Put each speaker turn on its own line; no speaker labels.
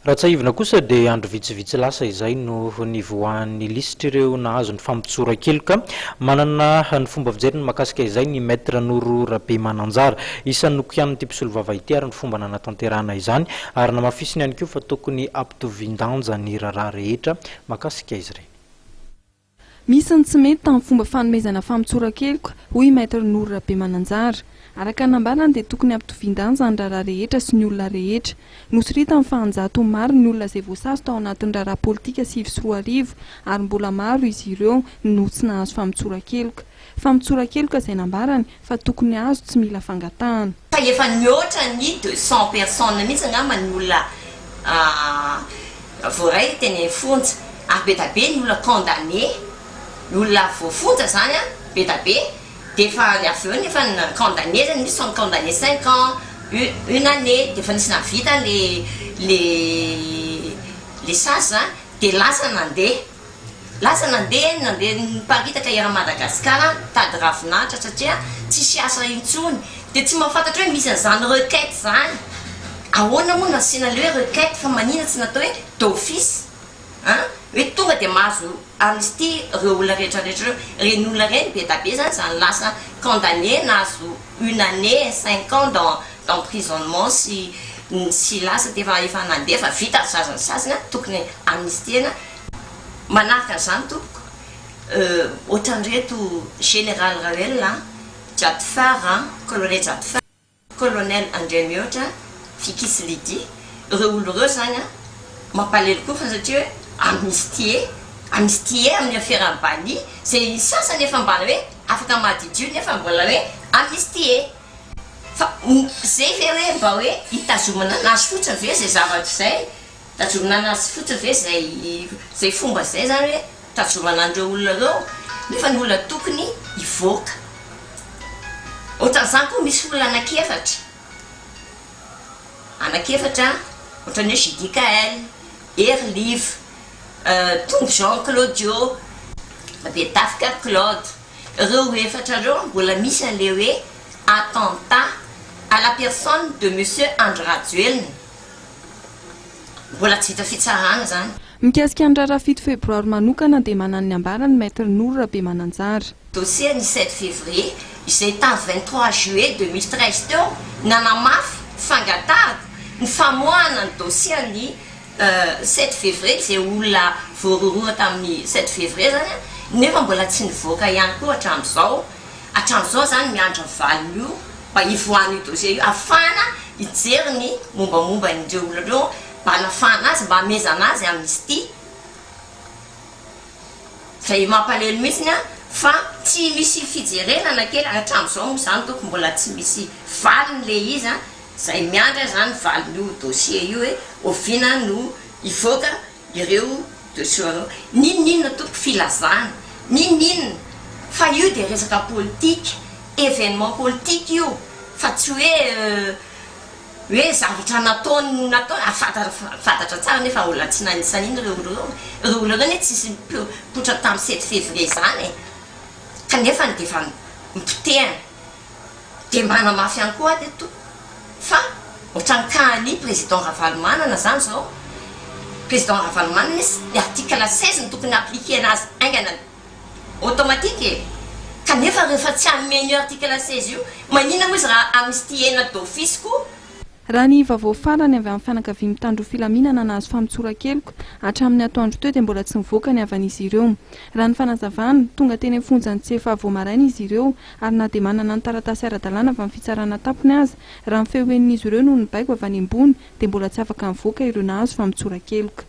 Raha tsiahivina kosa dia andro vitsivitsy lasa izay no nivoahan'ny lisitr'ireo nahazo ny famotsoran-keloka. Manana ny fomba fijeriny mahakasika izay ny Maître Noro Rabemananjara. Isan'ny nokianin'ity mpisolovava ity ary ny fomba nanatanterahana izany ary namafisiny ihany koa fa tokony hampitovian-danja ny raharaha rehetra mahakasika izy ireny.
Misy ny tsy mety tamin'ny fomba fanomezana famotsoran-keloka, hoy i Maître Noro Rabemananjara. Araka ny nambarany dia tokony hampitovian-danja ny raharaha rehetra sy ny olona rehetra. Nosoritany fa an-jatony maro ny olona izay voasazy tao anatin'ny raharaha politika 2009 ary mbola maro izy ireo no tsy nahazo famotsoran-keloka. Famotsoran-keloka izay nambarany fa tokony azo tsy mila fangatahana.
Fa efa nihoatra ny 200 personnes mihitsy angamba ny olona voaray teny fonja ary be da be ny olona condamné, ny olona voafonja zany an, be da be, de efa avy eo nefa ny condamné zany misy sont condamné 5 ans, une année, de efa nisy nahavita le sazy zany de lasa nandeha. Lasa nandeha nandeha niparitaka eran'i Madagasikara nitady ravinahitra satria tsisy asa intsony dia tsy mahafantatra hoe misy an'izany requête zany. Ahoana moa no nasiana le hoe requête fa manina tsy natao hoe d'office an? Hoe tonga dia mahazo amnistie ireo olona rehetra rehetra ireo. Ireny olona ireny be da be zany zany lasa condamné nahazo une année, 5 ans d'emprisonnement sy lasa dia efa nandeha fa vita ny saziny sasiny an, tokony amnistiena. Manaraka an'izany tompoko, ohatran'ireto général Raoelina, Djadfar, colonel Djadfar, colonel Andriamihoatra, Fikisy Lydie, ireo olo ireo zany an mampalahelo koa fa satria hoe amnistie, amnistie amin'ny affaire Bani, izay sasany efa mba hoe afaka madiodio nefa mbola hoe amnistie. Fa zay ve hoe mba hoe hitazomana anazy fotsiny ve zay zavatra izay? Tazomina anazy fotsiny ve zay fomba zay zany hoe tazomana an'ireo olona ireo nefa ny olona tokony hivoaka. Ohatran'izany koa misy olona anankiefatra, anankiefatra ohatran'ny hoe JDKL, Herlive, Tombo Jean Claudio, Betafika Claude, ireo efatra ireo mbola misy an'ilay hoe attentat à la personne de monsieur Andry Rajoelina. Mbola tsy vita fitsarana izany.
Mikasika ny raharaha 7 febroary manokana dia manana ny ambarany Maître Noro Rabemananjara.
Dossier ny 7 février izay tamin'ny 23 juillet 2013 teo nanamafy fangatahako ny famoahana ny dossier ny 7 février izay olona voarohirohy tamin'ny 7 février zany nefa mbola tsy nivoaka ihany koa hatramin'izao. Hatramin'izao zany miandry ny valiny io mba hivoahan'io dossier io ahafahana hijery ny mombamomba an'ireo olona ireo mba hanafahana azy mba hamezana azy amnistie. Zay mampalahelo mihitsiny a fa tsy misy fijerena na kely hatramin'izao moa zany toko mbola tsy misy valiny le izy a zay miandry aho zany valin'io dossier io hoe oviana no hivoaka ireo dossier ireo. N'inon'inona toko filazana, n'inon'inona fa io dia resaka politika, événement politique io fa tsy hoe zavatra nataony nataony ary fantatra tsara nefa olona tsy nanisan'iny ireo olona ireo. Ireo olona ireo anie tsisy nipoitra tamin'ny 7 février zany e, kanefa dia efa nipotehana. Dia manamafy ihany koa aho teto fa ohatran'ny cas-n'ny président Ravalomanana zany zao. Président Ravalomanana izy ny article 16 no tokony appliquer azy haingana automatique e, kanefa rehefa tsy hanome an'io article 16 io maninona moa izy raha amnistiena d'office koa?
Raha ny vaovao farany avy amin'ny fianakavian'ny mpitandro filaminana nahazo famotsoran-keloka hatramin'ny atoandro teo dia mbola tsy nivoaka ny havan'izy ireo. Raha ny fanazavana, tonga teny amin'ny fonjan'ny Tsiafahy vao maraina izy ireo ary na dia manana ny taratasy ara-dalàna avy amin'ny fitsarana tampony aza, raha ny feo henon'izy ireo noho ny baiko avy any ambony dia mbola tsy afaka nivoaka ireo nahazo famotsoran-keloka.